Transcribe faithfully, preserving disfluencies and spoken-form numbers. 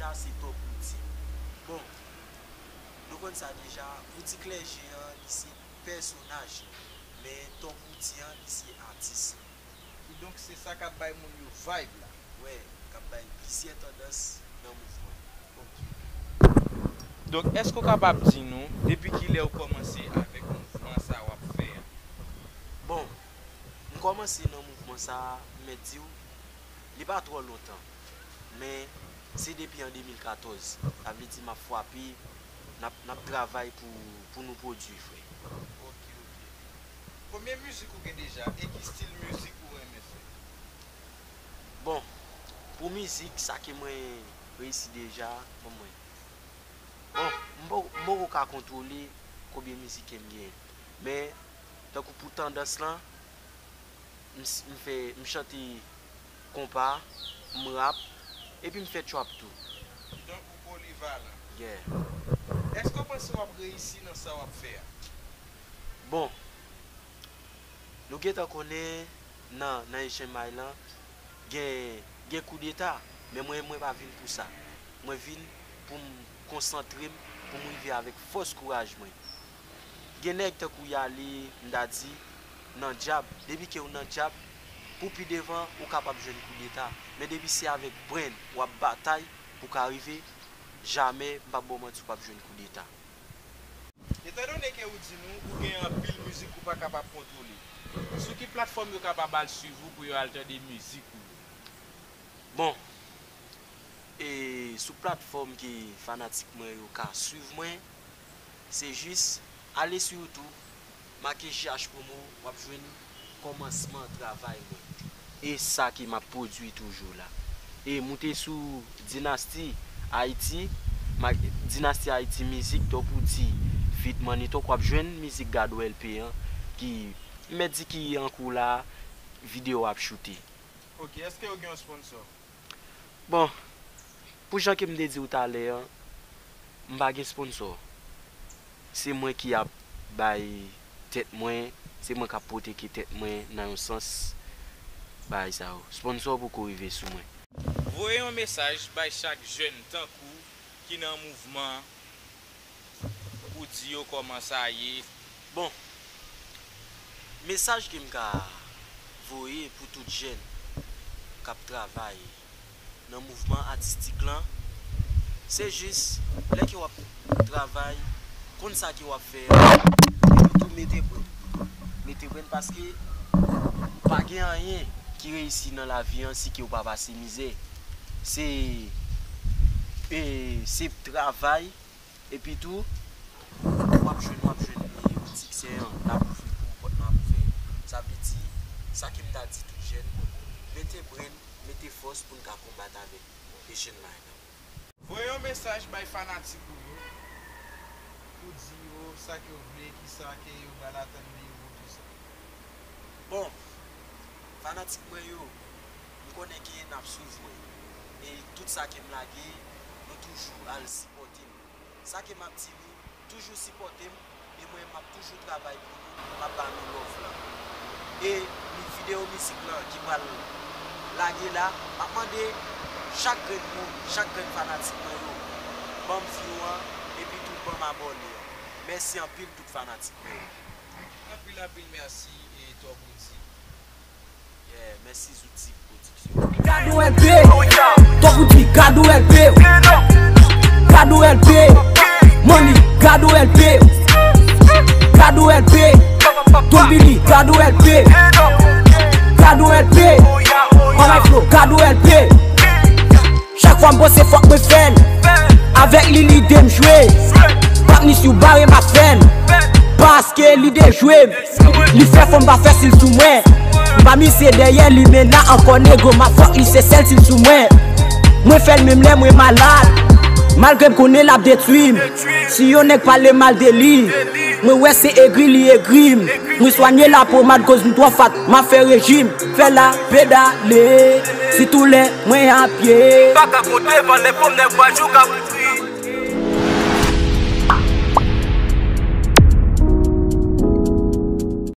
Sa se Top Roody. Bon, nou konn sa deja, Roody Clergé an, li se pèsonaj, men Top Roody an, li se atis. Kidonk, se sa k ap bay moun yo vibe la. Wè, k ap bay plizyè tandans nan mouvman. Ok. Donk, èske w kapab di nou, depi kilè w kòmanse avèk mouvman sa w ap fè a? Bon, m kòmanse nan mouvman sa a, m mèt di w, li pa twò lontan, men se depi an de mil katòz. Sa vle di m ap frape, n ap, n ap travay pou, pou nou pwodui, frè. Ok, ok. Konbyen mizik ou gen deja e ki stil mizik ou renmen fè? Bon, pou mizik, sa ke mwen reyisi deja, ban mwen. Bon, m poko, m poko ka kontwole konbyen mizik ke m genyen. Men, tankou pou tandans lan, m, s- m fè, m chante konpa, m rap, epi m fè trap tou. Kidonk ou polivalan. Yeah. Èske w panse w ap reyisi nan sa w ap fè a? Bon, nou gentan konnen nan, nan H M I lan, gen, gen koudeta, men mwen, mwen pa vin pou sa. Mwen vin pou m konsantre m, pou m rive avèk fòs kouraj mwen. Gen nèg tankou Yale, m ta di, nan djab. Depi ke w nan djab, pou pi devan, ou kapab jwenn koudeta. Men depi se avèk brenn w ap batay pou w ka rive, jamè, m p ap ba w manti, w p ap jwenn koudeta. Etandone ke ou di nou ou gen anpil mizik ou pa kapab kontwole, sou ki platfòm yo kapab al swiv ou pou yo al tande mizik ou yo? Bon, e sou platfòm ke fanatik mwen yo ka swiv mwen, se jis ale sou YouTube, make J H Promo, w ap jwenn kòmansman travay mwen. E sa ke m ap pwodui toujou la. E moute sou Dinasti Ayiti, ma- Dinasti Ayiti Mizik, Top Roody feat Manny Talk, w ap jwenn mizik Gado L P an, ki, m mèt di ki an kou la, videyo ap choute. Ok, èske yo gen yon sponsò? Bon, pou jan ke m te di w talè an, m pa gen sponsò. Se mwen ki ap bay tèt mwen, se mwen k ap pwoteke tèt mwen nan yon sans bagay sa yo. Sponsò poko rive sou mwen. Voye yon mesaj bay chak jèn tankou ki nan mouvman pou di yo kòman sa ye. Bon, mesaj ke m ka voye pou tout jèn k ap travay nan mouvman atistik lan, se jis lè ke w ap travay, konn sa ke w ap fè a, epi tou mete brenn. Mete brenn paske pa gen anyen ki reyisi nan lavi an si ke w pa pase mizè. Se, e, se travay, epi tou, w ap jwenn, w ap jwenn, e, siksè an, l ap ouvri pou ou, pòt lan ap ouvè. Sa vle di, sa ke m ta di tout jèn, mete brenn, mete fòs pou n ka konbat avèk Asian Mind. Voye yon mesaj bay fanatik ou yo, pou di yo sa ke w vle, kisa ke yo pral atann de yo, tout sa. Bon, fanatik mwen yo, m konnen ke n ap swiv mwen. E tout sa ke m lage, nou toujou al sipòte m. Sa ke m ap di nou, toujou sipòte m, e mwen m ap toujou travay pou nou, m ap ba nou love lan. E videyo mizik lan ki pral lage la, m ap mande chak grenn moun, chak grenn fanatik mwen yo, ban m view an, epi tou ban m abòne an. Mèsi anpil tout fanatik mwen yo. Anpil, anpil mèsi, e Top Roody. Yeah, mèsi Zouti Production. Gado L P, Top Roody, Gado L P, Gado L P, Manny, Gado L P, Gado L P, Don Billy, Gado L P, Gado L P, All My Flow, Gado L P. Chak fwa m panse fòk mwen fè l. Avèk li lide m jwe. Patnis yo bare m ap fè l. Paske lide jwe m. Li fè fò m pa fè sil sou mwen. M pa mize dèyè li men la ankò nego m ap fòk li se sèl sil sou mwen. Mwen fè l menm lè mwen malad. Malgre m konnen l ap detwi m. Si yon nèg pale mal de li, mwen wè se egri li egri m. Mwen swanye lapomad koz m twò fat, m ap fè rejim. Fè la pedale, sitou lè mwen apye. Pa ka konte van lè pòm nèg pa jou ka